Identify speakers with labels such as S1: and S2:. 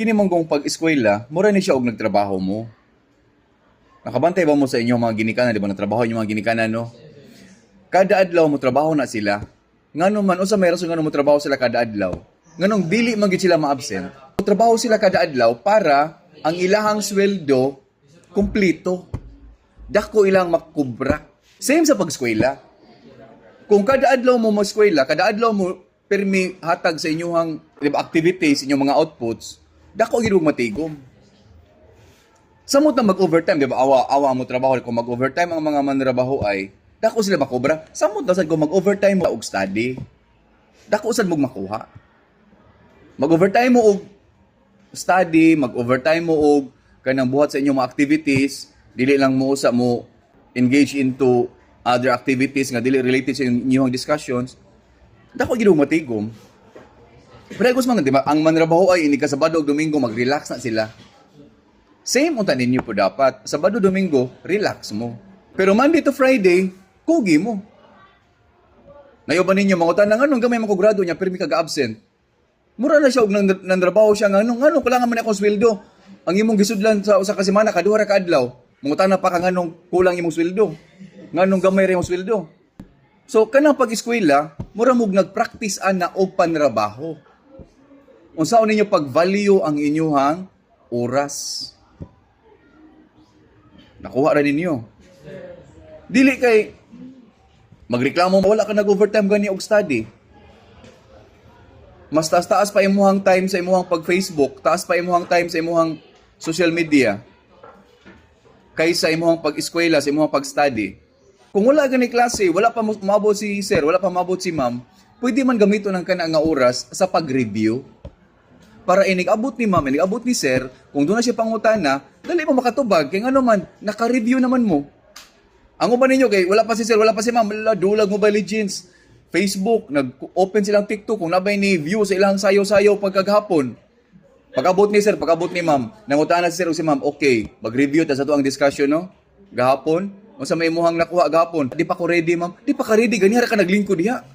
S1: Kini man gong pag-eskwela, mura ni siya og nagtrabaho mo. Nakabantay ba mo sa inyong mga ginikanan, di ba nagtrabaho inyong mga ginikanan, no? Kada adlaw mo trabaho na sila. Ngano man, unsa may rason ngano mo trabaho sila kada adlaw? Nganong dili man gid sila ma-absent? Trabaho sila kada adlaw para ang ilahang sweldo kumpleto. Dako ilang makubra. Same sa pag-eskwela. Kung kada adlaw mo mo-eskwela, kada adlaw mo pirmi hatag sa inyong, di ba, activities, inyong mga outputs, dako gid og matigom. Samot na mag-overtime, di ba? Awa, awa mo trabaho. Kung mag-overtime ang mga manrabaho ay, dako sila makobra. Samot na sad kung mag-overtime mo og study, dako sad mo makuha. Mag-overtime mo og study, mag-overtime mo og kanang buhat sa inyong mga activities, dili lang mo usa mo engage into other activities nga dili related sa inyong discussions, dako gid og matigom. Pero man, di ba, ang manrabaho ay ini ka Sabado ug Domingo mag-relax na sila. Same unta ninyo po dapat. Sabado, Domingo, relax mo. Pero Monday to Friday, kugi mo. Nayo ba ninyo mangutan na nganong gamay man ko grado niya pirmi ka absent? Mura na siya og nang nandrabaho siya ngano ngano kulangan man akong sweldo. Ang imong gisudlan sa usa ka semana kaduha ra ka adlaw. Mangutan na pa ka nganong kulang imong sweldo. Nganong gamay ra imong sweldo. So kanang pag-eskwela, mura mog nagpractice ana og panrabaho. Unsaon ninyo pag-value ang inyuhang oras? Nakuha ra ninyo? Dili kay magreklamo wala ka nag-overtime gani og study. Mas taas-taas pa imuhang time sa imuhang pag-Facebook, taas pa imuhang time sa imuhang social media kaysa imuhang pag-eskwela, sa imuhang pag-study. Kung wala gani klase, wala pa maabot si sir, wala pa maabot si ma'am, pwede man gamiton ang kana nga oras sa pag-review. Para inig abot ni ma'am, inig abot ni sir, kung doon na siya pangutana, dali mo makatubag. Kaya ngano man, naka-review naman mo. Ang uban ninyo kay wala pa si sir, wala pa si ma'am, wala, dulag Mobile Legends, Facebook, nag-open silang TikTok kung nabay ni view sa ilang sayo-sayo pagkagahapon. Pag-abot ni sir, pag-abot ni ma'am, nangutana si sir o si ma'am, "Okay, mag-review ta sa atoang discussion, no? Gahapon, unsa may imuhang nakuha gahapon?" "Di pa ko ready, ma'am." "Di pa ka ready, ganiha ra ka naglingkod diha."